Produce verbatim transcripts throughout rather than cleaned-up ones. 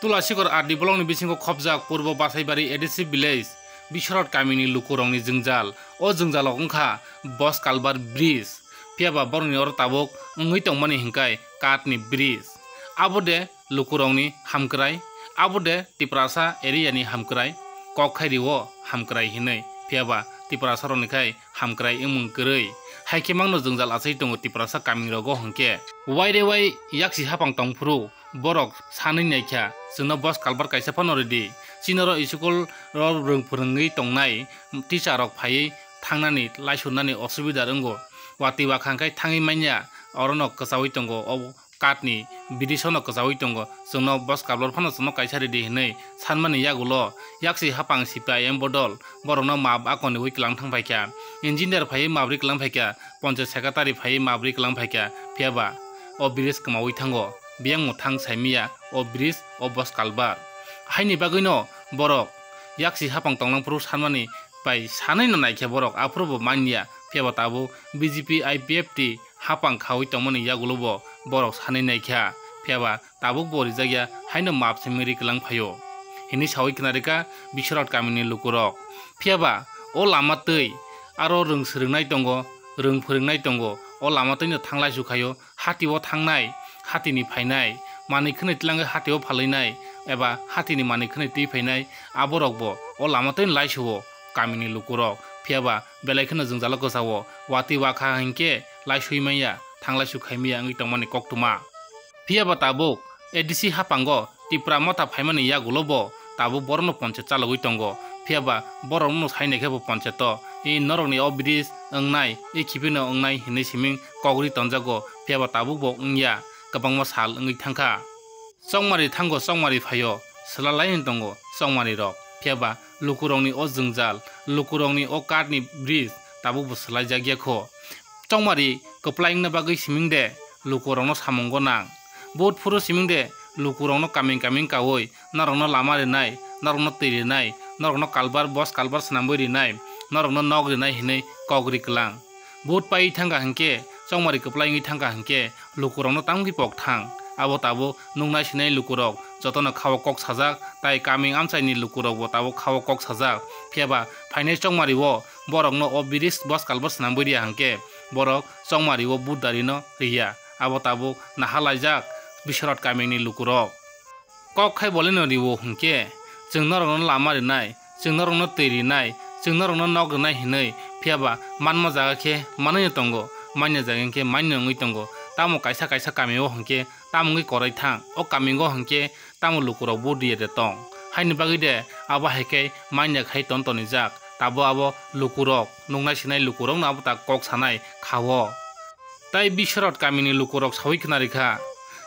Tulasikor R D block ni bisingo khopjak Purbo Basaibari A D C village, Biswanath kamini lukurokni jwngjal. O jwngjalo wngkha Bos Culvert bridge. Phiyaba borokni oro tabuk wngwi tongmani hwnkhe kathni bridge. Abo de lukurokni hamkrai, abo de Tiprasa area ni hamkrai, kok khai rio hamkrai hinwi. Phiyaba Tiprasa rokni khai hamkrai wngmung kwrwi. Haikhe mangno jwngjal achai tongo Tiprasa kamirogo hwnkhe. Waire wai yaksi hapang tongphuru borok sanwi naikha, "Chwngno Bos Culvert kaisa phano ridi." Chini oro school ro rwng phwrwngwi tongnai teacher rok phaiwi thangnani, laisurnani osubida wngwi. Watwi wakha hwnkhe thangwi manya, orono kwchaui tongo. O kathni bidishono kwchaui tongo, "Chwngno Bos Culvert phano chwngno kaisa ridi," hinwi sanmani yagulo yaksi hapang C P I M bodol borokno map akoniwi kwlang thang phaikha. Engineer phaiwi map ri kwlang phaikha, ponchayat secretary phaiwi map ri kwlang phaikha, phiyaba o bridge kwmaui thango. Biyang mwthang saimiya o bridge, o Bos Culvert. Haini bagwino borok yaksi hapang tonglang phuru sanmani bai sanwino naikha borok, aphuru bo manya, phiyaba tabuk B J P I P F T hapang khaui tongmani yagulo bo borok sanwi naikha, phiyaba tabuk bo rijakya, haino map simi ri kwlang phaio, hinwi saui khna rikha Biswanath kamini lukurok. Phiyaba o lama twi aro rwng swrwngnai tongo, rwng phwrwngnai tongo, o lama twino thanglai su khaio, hatio thangnai, hatini phainai, manwi khwnwi tlangwi hatio phalwinai, eba hatini manwi khwnwi twi phainai, aborokbo o lama twino laisuo kamini lukurok. Phiyaba belai kheno jwngjalo kwchao, watwi wakha hinkhe laisui manya, thanglaisu khai manya wngwi tongmani koktwma. Phiyaba tabuk A D C hapango Tipra motha phaimani yagulo bo tabuk borokno ponchayat chalogwi tongo. Phiyaba borokno sai naikhe bo ponchayat o, "I norokni o bridge wngnai, i khiphino wngnai," hinwi siming kok ri tonjago. Phiyaba tabuk bo wngya, kwbangma sal wngwi thangkha. Chongmari thango, chongmari phaio, swlalaiwi tongo chongmari rok. Phiyaba lukurokni o jwngjal, lukurokni o kathni bridge tabuk bo swlaijakya kho. Chongmari kwplai wngna bagwi siming de lukurokno samung gonang. Vote phuru siming de lukurokno kaming kaming kaui norokno lama rinai, norokno twi rinai, norokno culvert, Bos Culvert swnamwi rinai, norokno nok rinai hinwi kok ri kwlang. Vote paiwi thangkha hinkhe, chongmari kwplai wngwi thangkha hinkhe, lukurokno tamgwi pok thang. Abo tabuk nuknai sinai lukurok jotono khao kok sajak, tai kaming amchaini lukurokbo tabuk khao kok sajak. Phiyaba phainai chongmario borokno o bridge, Bos Culvert swnamwi riya hinkhe, borok chongmario vote darino riya. Abo tabuk nahalaijak Biswanath kamini lukurok. Kok khai bolino riwo hinkhe, chwng norokno lama rinai, chwng norokno twi rinai, chwng norokno nok rinai hinwi, phiyaba manma jaga khe manwino tongo, manya jaga khe manya wngwi tongo. Tamo kaisa kaisa kamio hinkhe tamo wngwi korai thang, o kamingo hinkhe tamo lukurok vote riya de tong. Haini bagwi de abo hai khe manya khai ton tonijak, tabo abo lukurok, nuknai sinai lukurokno abo ta kok sanai kha-o. Tai Biswanath kamini lukurok saui khna rikha,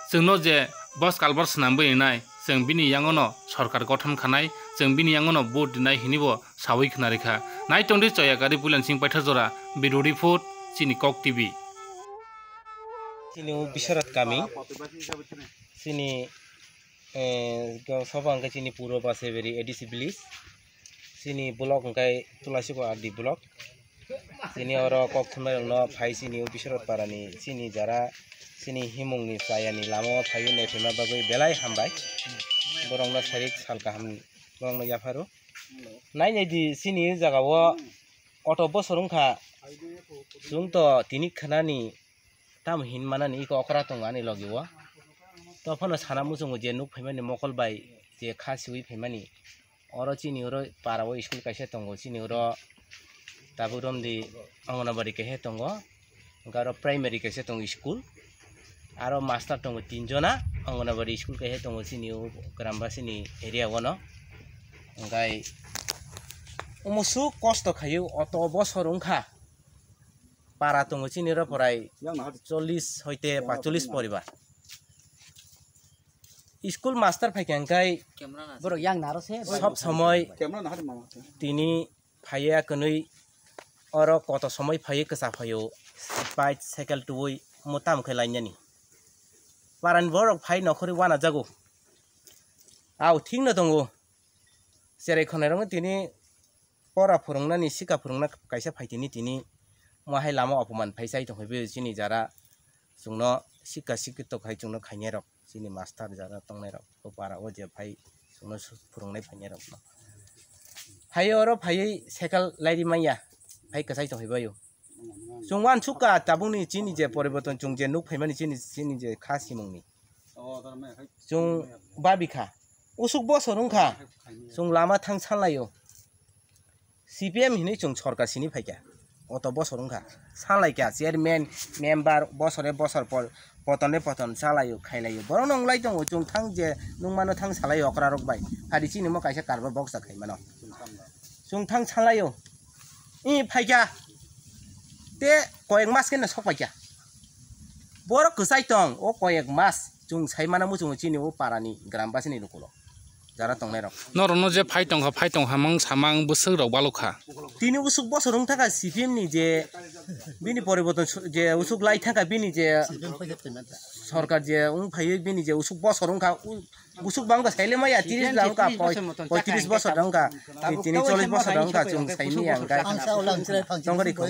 chwngno je Bos Culvert swnamwi rinai, chwng bini yangono sorkar gothon khanai, chwng bini yangono vote rinai hinwi bo saui khna rikha. Nai tongdi Choyakari Puilensing Paitha jora, Bureau Report, chini Kok T V. Chini o Biswanath kami, chini, eh, soba hwnkhe chini Purbo Basaibari A D C village, chini block hwnkhe Tulasikor R D block. Chini oro kok thumnairokno phai chini o Biswanath parani chini jara chini himungni chayani lama o phaiwi naiphaima bagwi belai hambai. Borokno sarik sal kaham borokno yapharo. Nai nai di chini o jaga o auto bosor wngkha. Chwng to tini khwnani tamo hin manani iko okra tongo ani logi o. To phano sana muchungo je nuk phaimani mokol bai je kha siwi phaimani. Oro chini oro para o school kaisa tongo, chini oro tabuk romdi Anganabadi kaisa tongo, hwnkhe aro primary kaisa tongo school, aro master tongo tinjona, Anganabadi school kaisa tongo chini o Grambasini area o no, hwnkhe omo su kosto khaio, oto bosor wngkha para tongo chini oro prai chollish hoite paichollish poribar. School master phaikha hwnkhe borok yang naro se sob somoi tini phaiya kwnwi oro koto somoi phaiwi kwcha phaio, bike cycle tuwi mo tamo khe lainani. Parani borok phai nokhorwi uanajago. Au thikno tongo. Cherai khwnairokno tini pora phwrwngnani, sika phwrwngna kaisa phaitini tini, mo hai lama opoman phai chai tongkha bini chini jara chwngno sikka sikki tok hai chwngno khainai rok, chini master jara tongnai rok, o para o je phai chwngno su-, phwrwngnai phainai rok no. Phai oro phaiwi cycle lairi manya, phai kwchai tong phaibaio. Chwng uansukha tabukni chini je poriborton chwng je nuk phaimani chini, chini je kha simungni. Chwng babikha. Usuk bosor wngkha. Chwng lama thang sanlaio. C P M hinwi chwng sorkar sini phaikha. Oto bosor wngkha. Sanlaikha chairman, member, bosore bosor pol-, potonre poton chalaio, khailaio. Borokno wnglai tongo, chwng thang je nukmano thang salaio okrarok bai. Phari chini mo kaisa karbar boksa khaimano. Chwng thang salaio. I phaikha. Te koyek mas khe no sok paikha. Borok kwchai tong, o koyek mas chwng sai mana muchungo chini o parani grambasini lukulo. Jara tongnai rok. Norokno je phai tongkha, phai tongkha mang samang bwswk rok balukha. Tini usuk bosor wng thangkha C P M ni je bini poriborton su-, je usuk lai thangkha bini je sorkar je wng phaiwi bini je usuk bosor wngkha, u-, usuk bangkha saile maya tiris bwla wngkha, poi-, poitris bosor wngkha, tini chollish bosor wngkha chwng saimanya wngkha. Tongkha ri kho.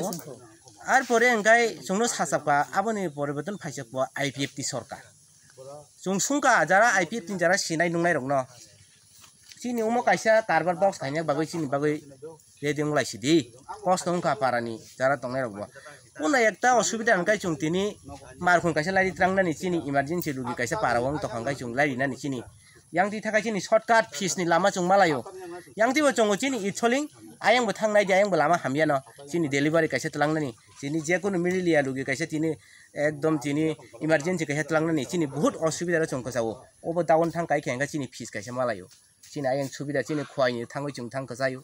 Ar pore wngkha chwngno sachapkha aboni poriborton phaisakbo I P F T sorkar. Chwng sungkha jara I P F T ni jara sinai nungnai rokno. Chini omo kaisa karbar box khaina bagwi chini bagwi ready wng lai sidi. Kosto wngkha parani jara tongnai rokbo. Kuno ekta osubida hwnkhe chwng tini markhung kaisa lairi trangnani chini emergency rugi kaisa para o wng tongkha hwnkhe chwng lairi nani chini. Yang twi thakai chini shortcut fees ni lama chwng malaio. Yang twi bo chwngo chini itsoling ayang bo thangnai di ayang bo lama hamyano. Chini delivery kaisa tlangnani. Chini jekunu mililia rugi kaisa tini ekdom chini emergency kaisa tlangnani chini buhut osubida ro chwng kwchao. Obo down thang kai khe hwnkhe chini fees kaisa malaio. Chini ayang subida chini khwai ni thangwi chwng thang kwchaio.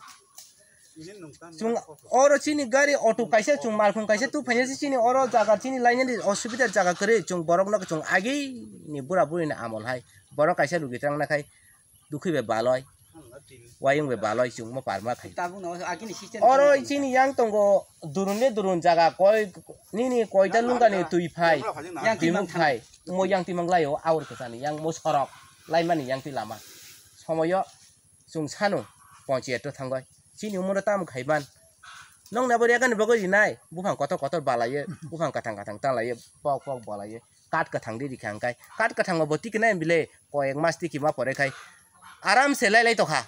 Chwng oro chini gari auto kaisa chwng malkhung kaisa tu phaina se chini oro jaga chini lainani osubida jaga kwrwi chwng borok no chwng agi ni bura buri ni amol hai borok kaisa rugi trangnai khai dukhi bai baloi wayung bai baloi chwng mo parma khai. Oro chini yang tongo durun le durun jaga koi nini koita lungani twi phai dimung phai mo yang twi manglaio aur kwchani yang mo sorok laimani yang twi lama somoyo. Chwng sano ponchayat o thangoi chini umoro tamo khaiman nong nabo rega ni bagwi rinai buphang kotor kotor balaiye buphang kathang kathang tanglaiye pok pok balaiye kat kathang di rikha hwnkhe kat kathang bo tiki nai bile koyek mas tiki ma pore khai aram se lai lai tokha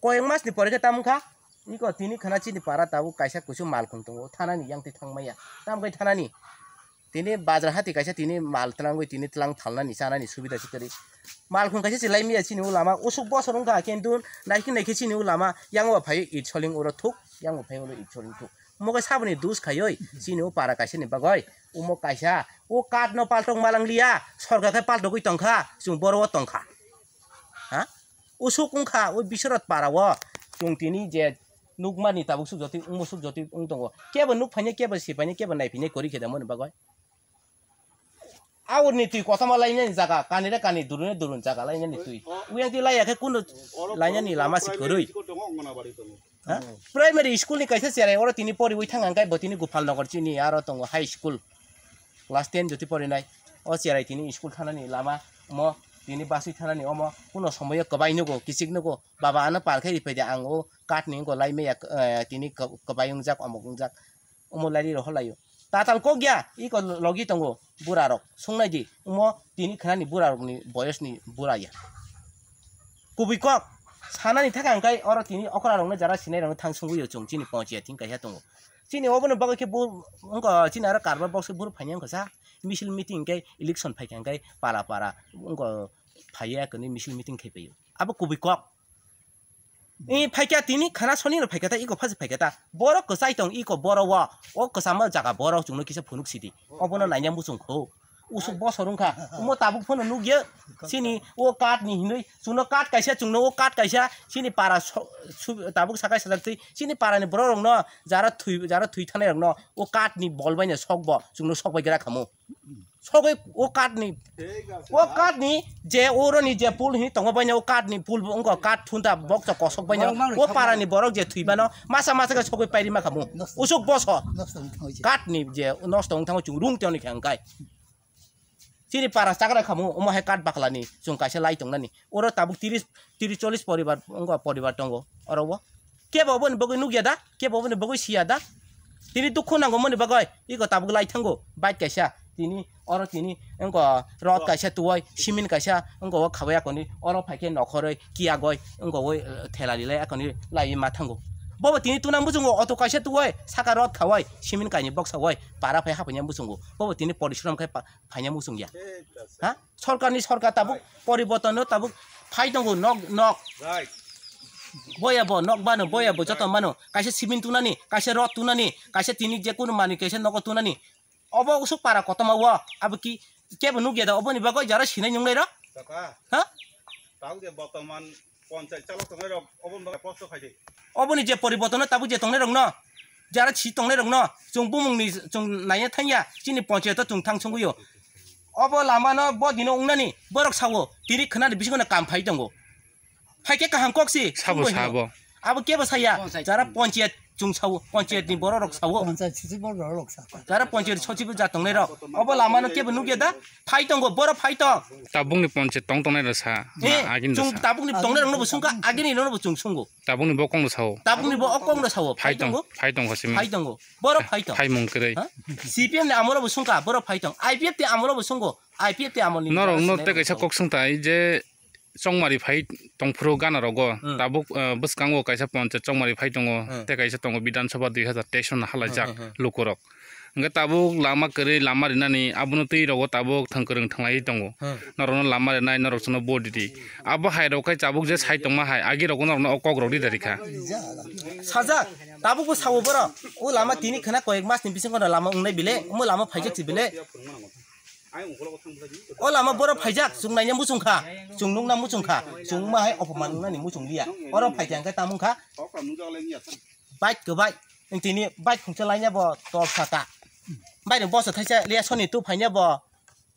koyek mas ni pore khe tamo kha niko tini khana chini para tabuk kaisa kusu malkhung tongo thanani yang twi thangmaya tamo khai thanani. Tini bazar hati kaisa tini mal twlangwi tini twlang phalnani chanani subida se kwrwi. Malkhung kaisa se laimaya chini o lama usuk bosor wngkha kintu naikhe naikhe chini o lama yango phaiwi itsoling oro thuk yango phaiwi oro itsoling thuk. Omo khe saboni dus khaiwi chini o para kaisa ni bagwi omo kaisa o card no paltok malang liya sorkar khe paltogwi tongkha chwng boro o tongkha. Ha? Usuk wngkha o Biswanath para o chwng tini je nukmani tabuk suk jotwi wngmo suk jotwi wng tongo kebo nuk phainai kebo si phainai kebo nai phinai kwrwi khe da moni bagwi. Aurni twi kothoma lainani jaga kanire kani durune durun jaga lainani twi. Uyang twi laiya khe kunu lainani lama si kwrwi. Ha? Primary school ni kaisa cherai oro tini poriwi thang ang kai bo tini Gopal Nagar chini aro tongo high school. Class ten jotwi porinai. O cherai tini school thanani lama omo tini baswi thanani omo kuno somoyo kwbai nugo kichik nugo baba ano par khe riphai de ang o card ni wngkha lai maya tini kwbai wngjak omok wngjak omo lairi rohor laio. Tatal kok ya iko logi tongo bura rok sungnai di omo tini khnani bura rok ni boyos ni bura ya. Kubui kok sanani thaka hwnkhe oro tini okra rokno jara sinai rokno thang sungwi o chwng chini ponchayat thing kaisa tongo. Chini obono bagwi khe bo wngkha chini aro karbar box khe buru phaini wngkha sa misil meeting hwnkhe election phaikha hwnkhe para para wngkha phaiya kwni misil meeting khai paio abo kubui kok. I phaikha tini khana soni no phaikha ta iko phasi phaikha ta borok kwchai tong iko boro o o kwchama jaga borok chwngno kisa phunuk sidi obono naina muchung kho. Usuk bosor wngkha omo tabuk phano nukya chini o card ni hinwi chwngno card kaisa chwngno o card kaisa chini para so- su- tabuk sakai sajak twi chini para ni borok rokno jara thwi jara thwi thanai rokno o card ni bol bai no sok bo chwngno sok bai gra khamu sogwi o card ni o card ni je oro ni je pool hini tongo bai no o card ni pool bo wngkha card thunda boksa kosok bai no o para ni borok je thwi mano masa masa khe sogwi pairi ma khamu usuk bosor card ni je nosto wng thango chwng rung tei hwnwi khe hwnkhai. Chini para chagra khamu omo hai card baklani chwng kaisa lai tongnani. Oro tabuk tiris, tiris chollish poribar wngkha poribar tongo oro o. Kebo oboni bagwi nukya da? Kebo oboni bagwi siya da? Tini dukhu nango moni bagwi iko tabuk lai thango bike kaisa. tini oro tini wngkha rod kaisa tuwai, simin kaisa wngkha o khabai akoni, oro phaikhe nokhoroi kiyagoi wngkha o, eh, thela rilai akoni laiwi ma thango. Bobo tini tuna muchungo auto kaisa tuwai, saka rod khawai, simin kaini boksa wai, para phai hapaina muchungo. Bobo tini porishrom khai pa-, phaina muchungya. Ha? Sorkarni sorkar tabuk poribortono tabuk phai tongo nok nok. Boya bo nok bano, boya bo joto mano. Kaisa simin tunani, kaisa rod tunani, kaisa tini je kunu mani kaisa nogo tunani. Obo usuk para kotorma o, abo ki kebo nukya da oboni bagwi jara sinai nungnai rok? Kaka. Ha? Tau de botoman ponchai chalok tongnai rok oboni bagwi posto khai de. Oboni je poribortono tabuk je tongnai rok no, jara si tongnai rok no, chwng bumungni chwng naiya thangya, chini ponchayato chwng thang songwi o. Obo lama no bo dino wngnani, borok sao, tini khwnani bisingo no kam phai tongo. Phaikhe kaham kok si, sabo sabo. Abo kebo saya, jara ponchayat chwng sao, ponchayat ni borok rok sao. Ponchayat sisi borok rok sao. Jara ponchayat sochibo ja tongnai rok. Obo lama no kebo nukya da? Phai tongo, boro phai tong. Tabukni ponchayat tong tongnai rok sa. Eh, agini chwng sa. Tabukni tongnai rok no bo sungka, agini no bo chwng sungo. Tabukni bo kong rok sao. Tabukni bo o kong rok sao. Phai tong, phai tong kho simi. Phai tongo. Boro phai tong. Phai mung kwrwi. Ha? C P M ni amolo bo sungka, boro phai tong. I P F ni amolo bo sungo. I P F ni amol ni. Norok no te kaisa kok sung tai je chongmari phai tongphuru gana rogo. Hmm. Tabuk, eh, bwskango kaisa ponchayat chongmari phai tongo. Hmm. Te kaisa tongo Bidhan Sabha dui hazar teis no halaijak lukurok. Hwnkhe tabuk lama kwrwi lama rinani abono twi rogo tabuk thwng kwrwng thwnglaiwi tongo. Hmm. Norokno lama rinai norok chwngno vote ridi. Abo hai rok khai tabuk je sai tongma hai agi rokno norokno o kok rok rida rikha. Sajak tabuk bo sao borok o lama tini khwna koyek mas ni bisingo lama wngnai bile omo lama phaijak si bile. O lama borok phaijak, chwng naina muchung kha, chwng nukna muchung kha, chwng ma hai opoman wngnani muchung liya. Oro phaikha hwnkhe tamo wngkha bike kwbai, tini bike khungsa laina bo tol saka. Bike ni boso thaisa liya soni tu phaina bo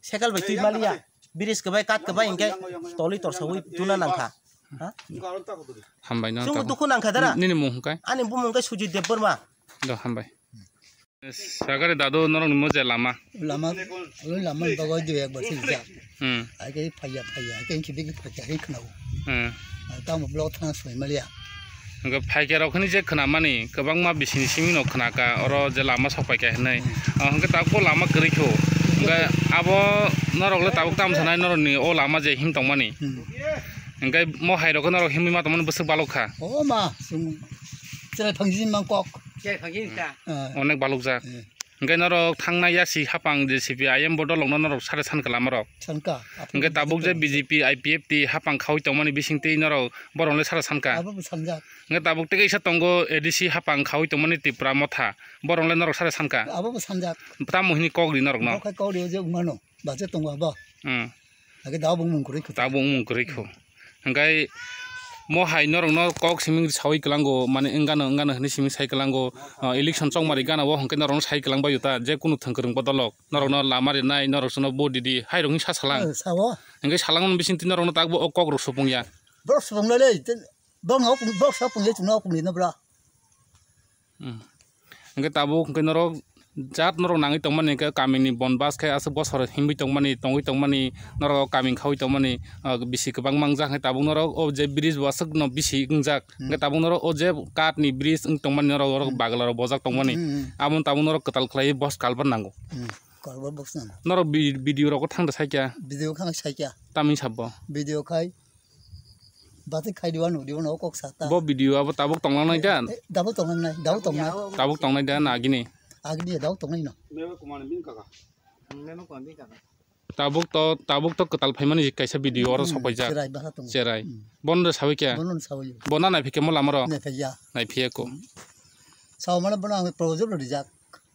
cycle bai twi ma liya. Bridge kwbai, kat kwbai hwnkhe tolwi torsawi tuna nangkha. Ha? Hambai no. Chwng dukhu nangkha dara. Nini mung hwnkhe? Ani bumung hwnkhe Sujit Debbarma. Do hambai. Sagari dadu norokni mo je lama. Lama, oi lama ni bagwi dui ekbar se rijak. Hmm. Ai ke phaiya, phaiya, ai ke khibi ke phaiya, ai khnao. Hmm. Tamo block thang soi maliya. Hwnkhe phaikhe rok hwnwi je khwnamani kwbangma bisini simi no khwnaka oro je lama sok paikha hinwi. Hmm. Ah, hwnkhe tabuk lama kwrwi kho. Hwnkhe abo norok le tabuk tamo sanai norokni o lama je him tongmani. Hmm. Hwnkhe mo hai rok norok himwi ma tongmani bwswk balok kha. O ma, chwng chwrai phangji mang kok. Chwrai phangji wngkha. Ah. Onek balok jak. Hmm. Hwnkhe norok thangnai yasi hapang je C P I M bodol rokno norok sare san kha lama rok. San kha. Hwnkhe tabuk je B J P, I P F T hapang khaui tongmani bisingtwi norok borok le sara san kha. Abo bo sanjak. Hwnkhe tabuk tei kaisa tongo A D C hapang khaui tongmani Tipra Motha. Borok le norok sara san kha. Abo bo sanjak. Tamo hini kok ri norokno. Bo khai kok ri o je wngmano. Bacha tongo abo. Hmm. Age da bo mung kwrwi kho. Da bo mung kwrwi kho. Hwnkhe mo hai norokno kok siming saui kwlango, mane wngano, wngano hwnwi siming sai kwlango, ah, election chongmari gana o hwnkhe norokno sai kwlang baio ta, je kunu thwng kwrwng bodolok, norokno lama rinai, norok chwngno vote ridi, hai rok wngwi sa salang. Eh, sao. Hwnkhe salangmani bisingtwi norokno takbo o kok rok supung ya. Borok supung lai le, te, borok no, borok sa pung le chwngno pung le no bra. Hmm. Hwnkhe tabuk hwnkhe norok jat norok nangwi tongmani hwnkhe kamini bon bus khe aswk bosor himwi tongmani, tongwi tongmani, norok kaming khaui tongmani, ah, bisi kwbang mangjak hwnkhe tabuk norok o je bridge bo aswkno bisi wngjak. Hmm. Hwnkhe tabuk norok o je katni bridge wng tongmani norok, norok hmm bagla rok bojak tongmani. Hmm, hmm. Abo tabuk norok kwtal khlaiwi bos culvert nango. Hmm. Culvert bos nango. Norok bi-, video rogo thangda saikya. Video khang saikya. Tamni sabo. Video khai. Bati khai diwa nuk diwa no kok sa ta. Bo video abo tabuk tonglangnai da? Eh, tabuk tonglangnai, tabuk tongnai. Tabuk tongnai da na agini? Agini tabuk tongnai no. Mema kumani bin kaka. Mema kumani bin kaka. Tabuk to, tabuk to kwtal phaimani kaisa video oro hmm, sopaijak. Cherai basa tongo. Cherai. Hmm. Bono sawi kya? Bono sawi. Bona nai phikya mo lama ro? Nai phikya. Nai phikya ko. Hmm. Sao mana bono ang project lo rijak.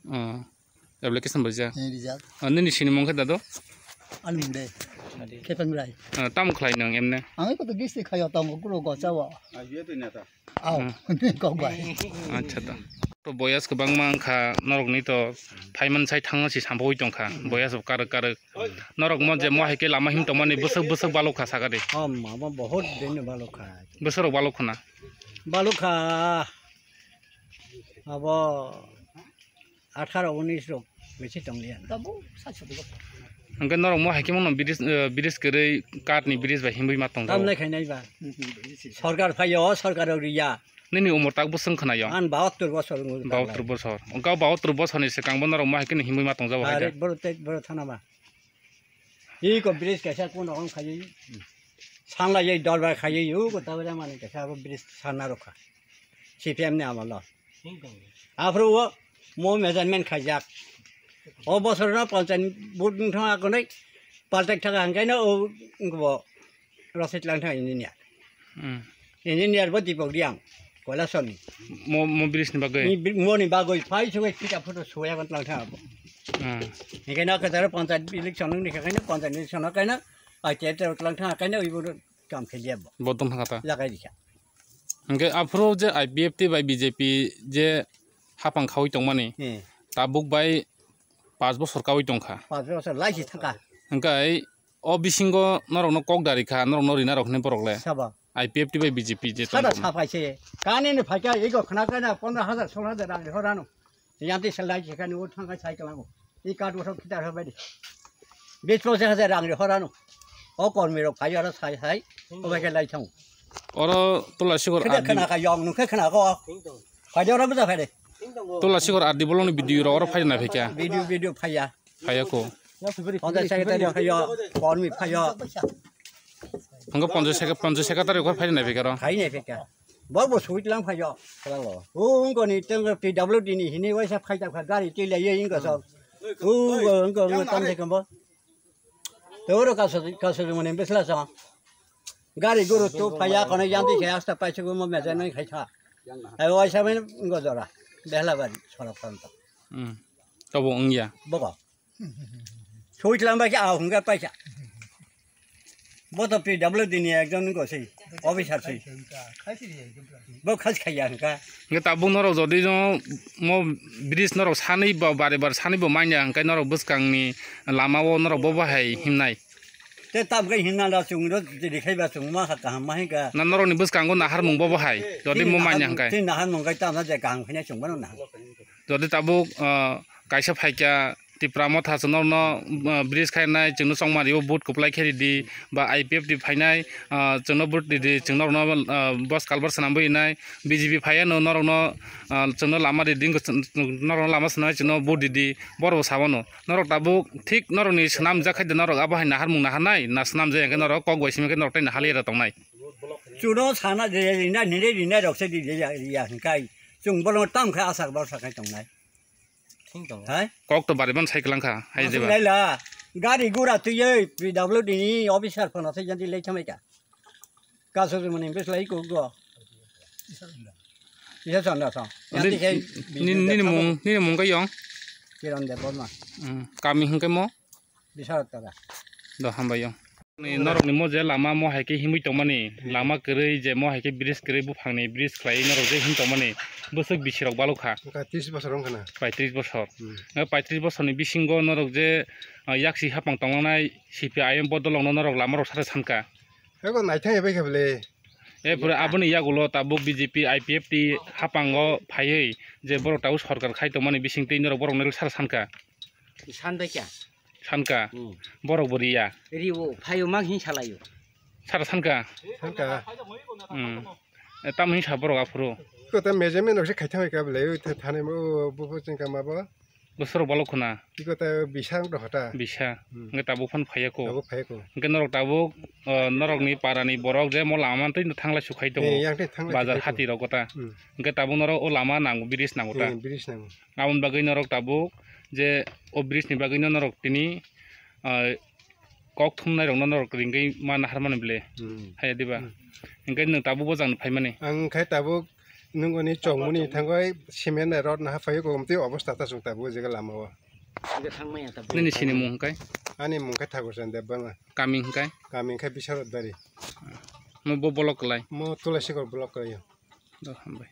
Hmm. Application bo rijak? Eh, rijak. Ah, nini sini mung khe dado? Ani mung de. Khepeng rai. Ah, tamo khlai nang emne? Ang ko to gis khayo tamo kuro go chawo. Aw, hmm. Kok bai. Acha to. To boyas kwbangma wngkha norokni to phaiman sai thangna si sampui tongkha. Hmm. Boyas bo karwk karwk. Norok mo je mo hai khe lama him tongmani bwswk bwswk balok kha sakha de. Oh, mama bahut din balok kha. Bwswk rok balok khna. Balok kha. Abo atharo unis rok besi tongliya. Tabuk sat sat rok. Hwnkhe norok mo hai khe mano bridge, eh, bridge kwrwi katni bridge bai himwi ma tong jago. Tamnai khainai ba. Sorkar phaio, o sorkar rok riya. Nini umor tak bwswng khwnayo? An bahattor bosor wngwi. Bahattor bosor. Wngkha bahattor bosorni swkang bo norok ma hai kheno himwi ma tongjago hai da? Are, boro tei, boro thana ma. Iko bridge kaisa kono wng khaiwi. Sanglaiwi dorbar khaiwi, uko tabra mani kaisa abo bridge sanna rokha. C P M ni amolo. Aphuru o mo measurement khaijak. O bosor no panchayat vote wng thang akonoi paltai thang hangkai no o wngbo. Rosai tlang thang engineer. Hmm. Engineer bo Dipok Riang, Koilasor ni. Mo, mo bridge ni bagwi? Ni bi-, mo ni bagwi phai sugai kita photo suya kon tlang thang abo. Hmm. Ni kaino ka taro panchayat election ni kaino panchayat election kaino ai te te tlang thang kaino ibo kam kheliya bo. Bo tong thang ta. Lagai dikha. Hingke aphuru je I P F T bai B J P je hapang khawi tongmani. Hmm. Tabuk bai pas bosor kawi tongkha. Pas bosor laisi thangkha. Hingke O bisingo norokno kok dari kha, norokno rina rok hinwi borok le. Sabo. I P F T bai B J P je sada tongkha. Sapai se. Kani ni phaikha ego khna kana pondro hajar, solo hajar rang rihorano. Yanti salai se kani o thangkai sai kalango. I card o thok kita hobai di. Bis pochis hajar rang rihorano. O kormi rok phai oro sai sai. O bai khe lai thang. Oro Tulasigor khna R D khna ka yong nung khe khna ko. Phai oro buja phai de. Tulasigor R D bolong ni video rok oro phai na phaikha. Video, video phai ya. Phaiya ko. Ponchas secretary phaio, kormi phaio. Hwnkhai ponchas sek-, ponchas secretary kor phaina naiphaikha ro. Phaina naiphaikha. Bo bo sui tlang phaio. Kwlango. O wngkoni tengko P W D ni hini waisa phaijak kha gari twi lai wngkha so. O wngkha wngkha tam se kambo. Toro kaso kaso mane besla so. Gari guru tu phaiya kono yanti se asta paisuk mo meja nai khaikha. Ai waisa men wngkha jora. Behlabari sorok phanto. Hmm. Tobo wngya. Bogo. Sui tlang bai khe, ah, hwnka paisa. Bo to P W D ni ekjon go sei, officer sei. Bo khas khaiya hwnka. Hwnkhe tabuk norok jodi no mo bridge norok sanwi ba bare bare sanwi bo manya hwnkhe norok bwskang ni lama o norok bo bahai himnai. Te tam khe himna da chwng ro jodi khai ba chwng ma kha kaham ma hwnkha. Na norok ni bwskango naharmung bo bahai jodi mo manya hwnkhe. Tei naharmung khai tamo je kaham khaina chwng bono na. Jodi tabuk, ah, kaisa phaikha Tipra Motha chwng norokno, ah, bridge khainai, chwngno chongmari o vote kwplai khe ridi, ba I P F T phainai, ah, chwngno vote ridi, chwng norokno, ah, bos culvert swnamwi rinai, B J P phaiya no norokno, ah, chwngno lama ridi, norokno lama swnamwi chwngno vote ridi, borok bo sabo no. Norok tabuk thik norokni swnamjak khai de norok abo hai naharmung naharnai, na swnamjak ya khe norok kok bai simi khe norok tei nahaliya da tongnai. Chwngno sana je rinai, nini rinai rok se di ya, ya hwnkhe. Chwng bono tam khai asa bor sa khai tongnai. Thing tongo. Hai? Kok to bari ban sai kwlang kha, hai de ba. Laila, gari gura twi ei P W D ni officer phano sai janti lei chamai ka. Kaso mani bes lai ko go. Isa sanda sa. Ande yanti kai ni, ni, nini mung, nini mung ka yong? Kiran Debbarma. Hmm, kami hwnkhe mo? Bisar tara. Do hambai yong. Ni norok ni mo je lama mo hai khe himwi tongmani, lama kwrwi je mo hai khe bridge kwrwi buphang ni bridge khlai norok je him tongmani bwswk bisi rok balok kha. Wngkha tris bosor wngkha na. Paitris bosor. Hmm. Nga paitris bosor ni bisingo norok je, ah, yaksi hapang tongnai C P I M bodol rok no norok lama rok sara sankha. Ego naithai bai kha bele. E pura aboni yagulo tabuk B J P I P F T hapango phaiwi je borok tabuk sorkar khai tongmani bising twi norok borok no sara sankha. San bai kha. Sanka. Hmm. Borok bo riya. Riwo, phayo mang hin salayo. Sara sanka. Sanka. Hmm. E, tamo hin sa borok aphuru. Kota measurement rok se khaithang ka belai, o tha-, thani mo, o, bo, bo, chengka ma bo. Bo sorok balok khuna. Iko ta bisa wng tong kha ta. Bisa. Hmm. Nge tabuk phon phaiya ko. Tabuk phaiya ko. Nge norok tabuk, o, norok ni para ni borok je mo lama twi thangla sukhai tongo. Eh, yang twi thangla sukhai tongo. Bazar hati rok kota. Hmm. Nge tabuk norok o lama nango, bridge nango ta. Hmm, bridge nango. Aboni bagwi norok tabuk je o bridge ni bagwi no norok tini, ah, kok thumnai rok no norok ringwi ma nahar mani bele. Hmm. Haya diba? Hmm. Hingke nwng tabuk bo jang phaimani. Ang khai tabuk nwng oni chongmani thangoi cement rod naha phaio, komtwi obostha ta chwng tabuk o jaga lama o. Nini sini mung hingkai? Ani mung khai Thakur Chan Debbarma. Kami hingkai? Kami hingkai Biswanath Bari. Mo bo block kwlai? Mo Tulasikor block kwlai o. Do, hambai.